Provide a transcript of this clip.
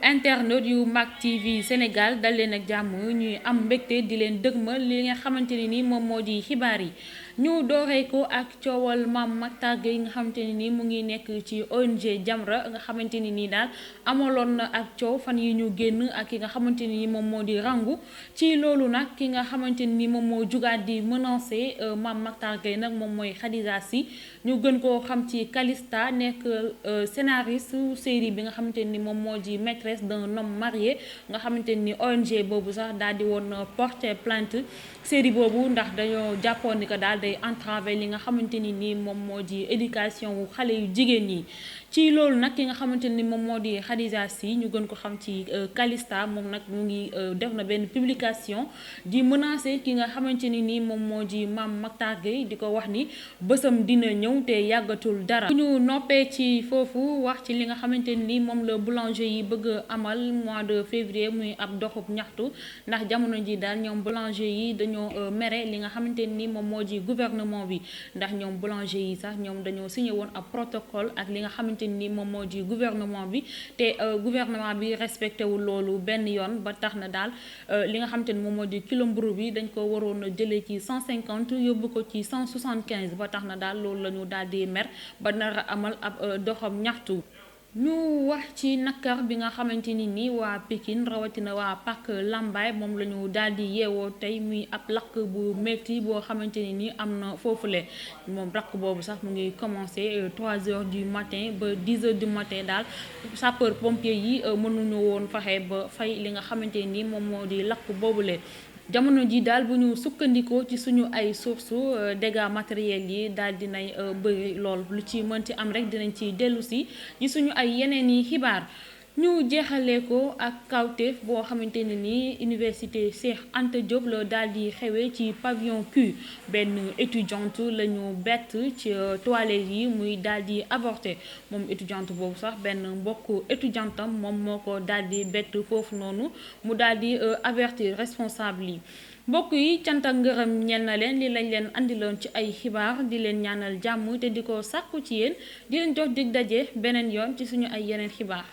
internet yu Mak TV Sénégal dal leen ak jàmm ñuy am mbégte di leen dëgmal li nga xamante ne ni moom moo di xibaar yi ñu dooree ko ak coowal Mame Mactar Gueye nga xamante ne ni mu ngi nekk ci ONG Jamra nga xamante ni nii daal amaloon na ak coow fan yi ñu génn ak ki nga xamante ni moom moo di Rangou ci loolu nag ki nga xamante ni moom moo jugaat di menacer Mame Mactar Gueye nag moom mooy Khadija Sy ñu gën koo xam ci Calista nekk scénariste série bi nga xamante ni moom moo di maîtresse d'un homme marié nga xamante ni ONG boobu sax daal di woon porter plainte série boobu ndax dañoo jàppoon ni que daal day entraver li nga xamante ni nii moom moo di éducation wu xale yu jigéen ñi. ci loolu nag ki nga xamante ni moom moo di Khadija Sy ñu gën ko xam ci Calista moom nag mu ngi def na benn publication di menacer ki nga xamante ni nii moom moo di Mame Mactar Gueye di ko wax ni bësam dina ñëw te yàggatul dara. bu ñu noppee ci foofu wax ci li nga xamante ni moom la boulanger yi bëgg amal mois de février muy ab doxub ñaxtu ndax jamono ji daal ñoom boulanger yi dañoo mere li nga xamante ni moom moo di gouvernement bi ndax ñoom boulanger yi sax ñoom dañoo signé woon ab protocole ak li nga xamante ni moom moo di gouvernement bi te gouvernement bi respecté wul loolu benn yoon ba tax na daal li nga xamante ni moom moo di kilo mburu bi dañ ko waroon a jëlee ci 150 yóbbu ko ci 175 ba tax na daal loolu la ñu daal di mer ba nar a amal ab doxam ñaxtu. ñu wax ci nakar bi nga xamante ni nii waa Pikine rawatina waa Pàcc Lambaye moom la ñu daal di yeewoo tey muy ab lakk bu métti boo xamante ni nii am na foofule moom rakk boobu sax mu ngi commencé 3 heures du matin ba 10 heures du matin daal sapeur pompier yi mënuñu woon fexe ba fay li nga xamante ni moom moo di lakk boobule. jamono ji daal bu ñu sukkandikoo ci suñu ay sources dégâts matériels yi daal dinay bëri lool lu ci mënti am rek dinañ ci dellu si ci suñu ay yeneen yi xibaar. ñu jeexalee ko ak kawteef boo xamante ne ni université Cheikh Anta Diop la daal di xewee ci pavillon Q benn étudiante la ñu bett ci toilette yi muy daal di avorté moom étudiante boobu sax benn mbokk étudiantam moom moo ko daal di bett foofu noonu mu daal di avertir responsable yi. mbokk yi cant ak ngërëm ñeel na leen li lañ leen andiloon ci ay xibaar di leen ñaanal jàmm te di ko sàkku ci yéen di leen jox dig daje beneen yoon ci suñu ay yeneen xibaar.